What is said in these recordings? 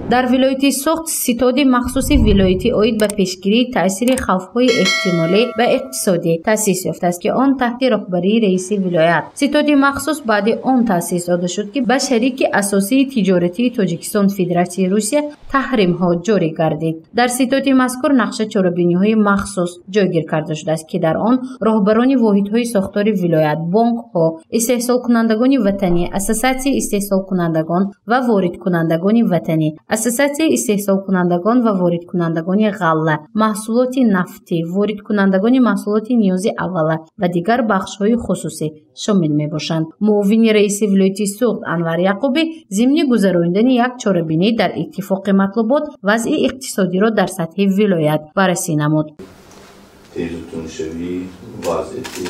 Дар вилояти Суғд ситоди махсуси вилоятӣ оид ба пешгирии таъсири хавфҳои эҳтимолӣ ба иқтисодӣ таъсис ёфтааст, ки он таҳти роҳбарии раиси вилоят. Ситоди махсус баъди он таъсис дода шуд, ки ба шарики асосии тиҷоратии Тоҷикистон Федератсияи Русия таҳримҳо ҷорӣ гардид. Дар ситоди мазкур нақша чорабиниҳои махсус ҷойгир карда шудааст, ки дар он роҳбарони воҳидҳои сохтори вилоят, бонкҳо, истеҳсолкунандагони ватанӣ, ассотсиатсияи истеҳсолкунандагон ва воридкунандагони ватанӣ, ассотсиатсияи истеҳсолкунандагон ва воридкунандагони ғалла, маҳсулоти нафтӣ, воридкунандагони маҳсулоти ниёзи аввала ва дигар бахшҳои хусусӣ шомил мебошанд. Муовини раиси вилояти Суғд Анвар Яқубӣ зимни гузаронидани як чорабинӣ дар иттифоқи матлубот вазъи иқтисодиро дар сатҳи вилоят баррасӣ намуд. Тезу туншавии вазъияти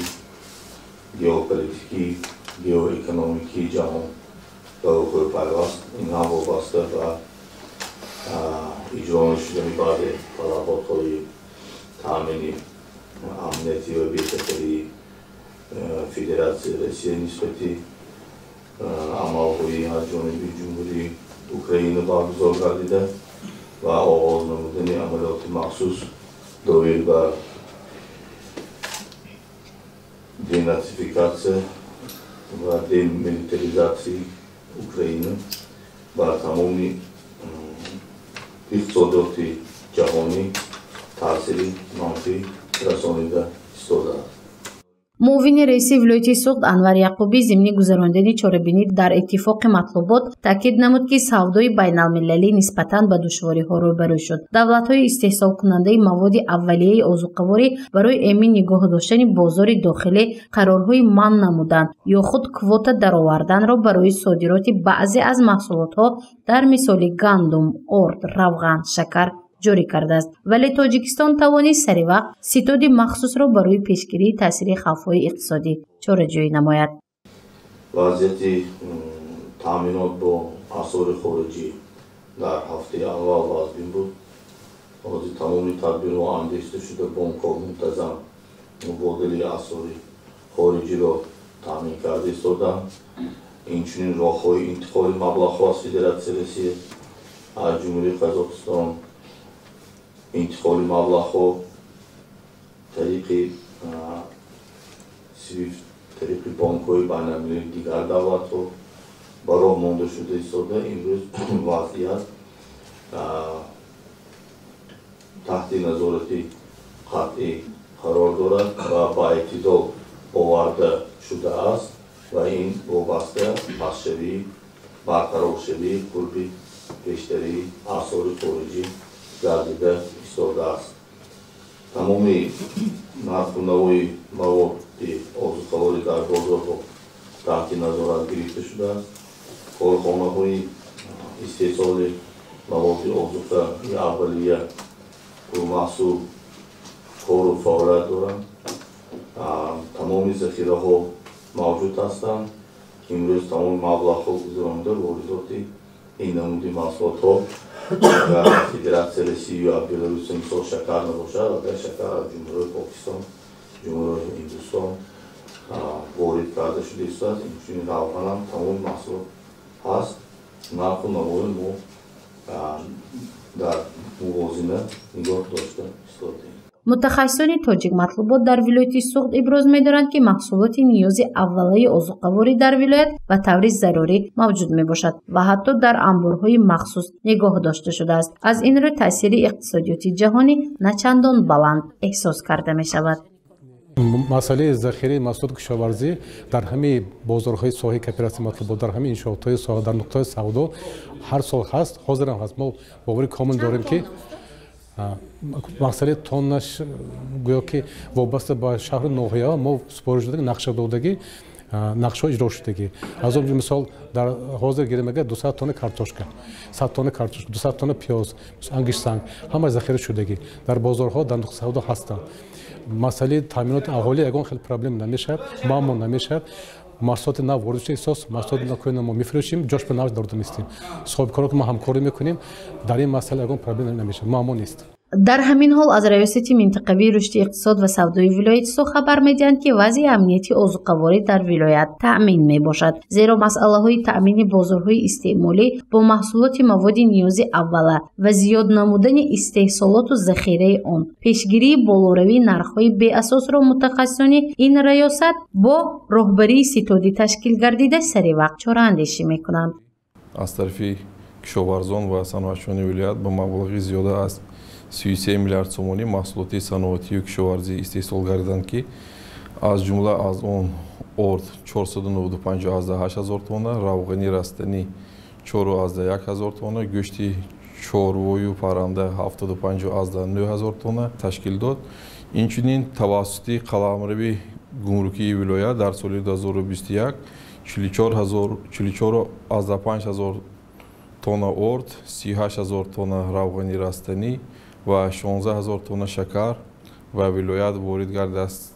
геополитикӣ, геоэкономикии ҷаҳон ба вуқӯъ пайваст. Ин ҳам вобаста ба иҷро нашудани баъзе талаботҳои таъмини амнияти ва бехатарии Федератсияи Россия нисбати амалҳои аз ҷониби Ҷумҳурии Украина баргузор гардида ва оғоз намудани амалиёти махсус доир ба денацификатсия ва демилитаризатсияи Украина бар тамоми иқтисодиёти ҷаҳонӣ таъсири манфӣ расонида истодааст. Муовини раиси вилояти Суғд Анвар Яқубӣ зимни гузаронидани чорабинӣ дар иттифоқи матлубот таъкид намуд, ки савдои байналмилалӣ нисбатан ба душвориҳо рӯбарӯ шуд. Давлатҳои истеҳсолкунандаи маводи аввалияи озуқаворӣ барои эмин нигоҳ доштани бозори дохилӣ қарорҳои манъ намуданд ё худ квота дароварданро барои содироти баъзе аз маҳсулотҳо дар мисоли гандум, орд, равған, шакар ҷорӣ кардааст. Вале Тоҷикистон тавонист саривақт ситоди махсусро барои пешгирии таъсири хавфҳои иқтисодӣ чораҷӯӣ намояд. Вазъияти таъминот бо асъори хориҷӣ дар ҳафтаи аввал вазбин буд. Ҳозир тамоми тадбирҳо андешида шуда, бонкҳо мунтазам мубодилаи асъори хориҷиро таъмин карда истоданд. Инчунин роҳҳои интиқоли маблағҳо аз Федератсияи Россия, аз Ҷумҳурии Қазоқистон интиқоли маблағҳо тариқи свифт, тариқи бонкҳои байналмилалии дигар давлатҳо ба роҳ монда шуда истода. Имрӯз вазъият таҳти назорати қатъӣ қарор дорад ва ба эътидол оварда шудааст ва ин вобаста пастшавии барқароршавии қурби пештарии асъори хориҷӣ гардида истодааст. Тамоми нарху навои маводи озуқаворӣ дар бозорҳо таҳти назорат гирифта шудааст. Корхонаҳои истеҳсоли маводи озуқаи аввалия пурмаҳсул кору фаъолият доранд. Тамоми захираҳо мавҷуд ҳастанд. Имрӯз тамоми маблағҳо гузаронида воридоти ин намуди маҳсулотҳо агар Федератсияи Россия ё Беларусия мисол шакар набошад, агар шакар аз Ҷумҳурии Покистон, Ҷумҳурии Ҳиндустон ворид карда шуда истодааст. Инчунин равғанам тамоми маҳсулот ҳаст. Нарху навои мо дар мувозина нигоҳ дошта истодаем. Мутахассисони тоҷик матлубот дар вилояти Суғд иброз медоранд, ки маҳсулоти ниёзи аввалаи озуқаворӣ дар вилоят ба таври зарурӣ мавҷуд мебошад ва ҳатто дар анборҳои махсус нигоҳ дошта шудааст. Аз ин рӯ таъсири иқтисодиёти ҷаҳонӣ на чандон баланд эҳсос карда мешавад. Масъалаи захираи маҳсулоти кишоварзӣ дар ҳамаи бозорҳои соҳаи кооператсияи матлубот, дар ҳамаи иншоотҳои соҳа, дар нуқтаҳои савдо ҳар сол ҳаст, ҳозирам ҳаст. Мо бовари комил дорем, ки масъалаи тоннаш гӯё ки вобаста ба шаҳру ноҳияҳо мо супориш додагӣ, нақша додагӣ, нақшаҳо иҷро шудагӣ. Аз он мисол дар ҳозир гирем агар 200 тонна картошка, 100 тонна картошка, 200 тонна пиёз, ангиштсанг ҳама захира шудагӣ дар бозорҳо, дар нуқтаи савдо ҳастанд. Масъалаи таъминоти аҳолӣ ягон хел проблем намешавад, муаммо намешавад. Маҳсулоти нав ворид шуда эҳсос, маҳсулоти нав мо мефурӯшем, ҷош ба нав дорда мистем. Соҳибкоро ки мо ҳамкорӣ мекунем, дар ин масъала ягон проблем намешавад, муаммо нест. Дар ҳамин ҳол аз Раёсати минтақавии рушди иқтисод ва савдои вилояти Суғд хабар медиҳанд, ки вазъи амнияти озуқаворӣ дар вилоят таъмин мебошад, зеро масъалаҳои таъмини бозорҳои истеъмолӣ бо маҳсулоти маводи ниёзи аввала ва зиёд намудани истеҳсолоту захираи он, пешгирии болоравии нархҳои беасосро мутахассисони ин раёсат бо роҳбарии ситодӣ ташкил гардида сари вақт чораандешӣ мекунанд. Аз тарафи кишоварзон ва саноатчиёни вилоят ба маблағи зиёда аз 33 миллиард сомонӣ маҳсулоти саноатию кишоварзӣ истеҳсол гардиданд, ки аз ҷумла аз он орд 495,8 ҳазор тонна, равғани растанӣ 4,1 ҳазор тонна, гӯшти чорвою парранда 75,9 ҳазор тонна ташкил дод. Инчунин тавассути қаламрави гумрукии вилоят дар соли 2021 44,5 ҳазор тонна орд, 38 ҳазор тонна равғани растанӣ ва 16 ҳазор тонна шакар ба вилоят ворид гардидааст.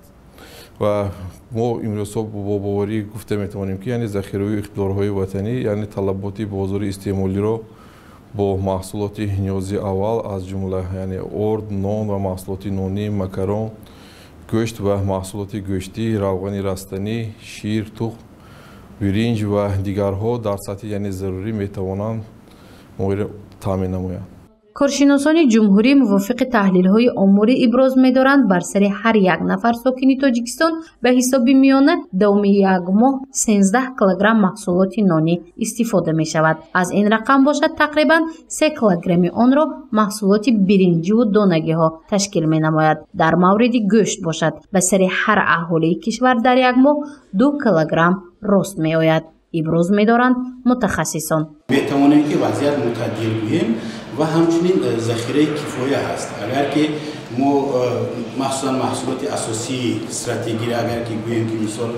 Ва мо имрӯзҳо бо боварӣ гуфта метавонем, ки яъне захираҳои иқтидорҳои ватанӣ, яъне талаботи бозори истеъмолиро бо маҳсулоти ниёзи аввал, аз ҷумла яъне орд, нон ва маҳсулоти нонӣ, макарон, гӯшт ва маҳсулоти гӯштӣ, равғани растанӣ, шир, тухм, биринҷ ва дигарҳо дар сатҳи яъне зарурӣ метавонанд моро таъмин намоянд. Коршиносони ҷумҳурӣ мувофиқи таҳлилҳои оморӣ иброз медоранд, бар сари ҳар як нафар сокини Тоҷикистон ба ҳисоби миёна давоми як моҳ 13 килограмм маҳсулоти нонӣ истифода мешавад. Аз ин рақам бошад, тақрибан 3 килограмми онро маҳсулоти биринҷиву донагиҳо ташкил менамояд. Дар мавриди гӯшт бошад, ба сари ҳар аҳолии кишвар дар як моҳ 2 килограмм рост меояд, иброз медоранд мутахассисон. Метавонем ки вазъият мутадил гӯем ва ҳамчунин захираи кифоя ҳаст. Агар ки мо махсусан маҳсулоти асосии стратегиро агар ки гӯем, ки мисол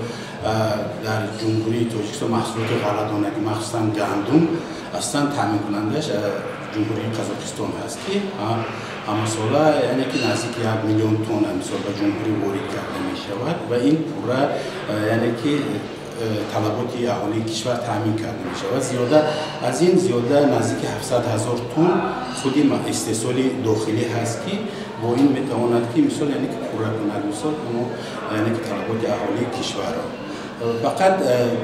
дар Ҷумҳурии Тоҷикистон маҳсулоти ғалладонагӣ, махсусан гандум, асосан таъминкунандааш Ҷумҳурии Қазоқистон ҳаст, ки ҳамасола яъне ки наздики 1 миллион тонна мисол ба ҷумҳурӣ ворид карда мешавад ва ин пурра яъне ки талаботи аҳолии кишвар таъмин карда мешавад. Зиёда аз ин, зиёда наздики 700 ҳазор тонн худи истеҳсоли дохилӣ ҳаст, ки бо ин метавонад ки мисол яъне ки пурра кунад мисол яъне ки талаботи аҳолии кишварро. Фақат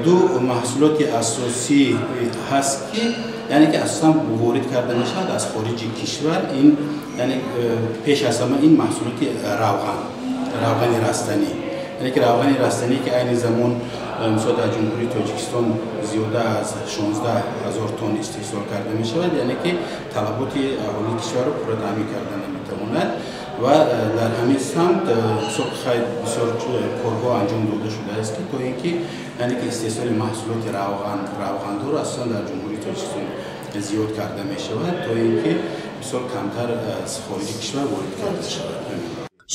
ду маҳсулоти асосӣ ҳаст, ки яъне ки асосан ворид карда мешавад аз хориҷи кишвар. Ин яъне пеш аз ҳама ин маҳсулоти равған, равғани растанӣ, яъне ки равғани растанӣ, ки айни замон мисол дар Ҷумҳурии Тоҷикистон зиёда аз 16 ҳазор тонн истеҳсол карда мешавад, яъне ки талаботи аҳолии кишварро пурра таъмин карда наметавонад. Ва дар ҳамин самт мисол бисёр корҳо анҷом дода шудааст, ки то ин ки яъне ки истеҳсоли маҳсулоти равғандор асосан дар Ҷумҳурии Тоҷикистон зиёд карда мешавад, то ин ки мисол камтар аз хориҷи кишвар ворид карда шавад.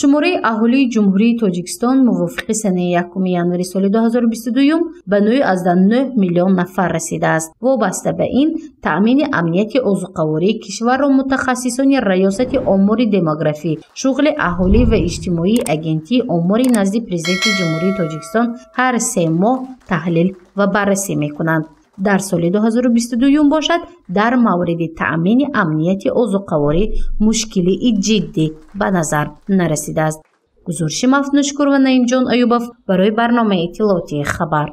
Шумораи аҳолии Ҷумҳурии Тоҷикистон мувофиқи санаи 1 январи соли 2022 ба 9,9 миллион нафар расидааст. Вобаста ба ин, таъмини амнияти озуқавории кишварро мутахассисони Раёсати омори демографӣ, шуғли аҳолӣ ва иҷтимоии Агентии омори назди Президенти Ҷумҳурии Тоҷикистон ҳар 3 моҳ таҳлил ва баррасӣ мекунанд. Дар соли 2022 бошад, дар мавриди таъмини амнияти озуқаворӣ мушкилии ҷиддӣ ба назар нарасидааст. Гузориши Мафтуншукур ва Наимҷон Аюбов барои барномаи иттилоотии «Хабар».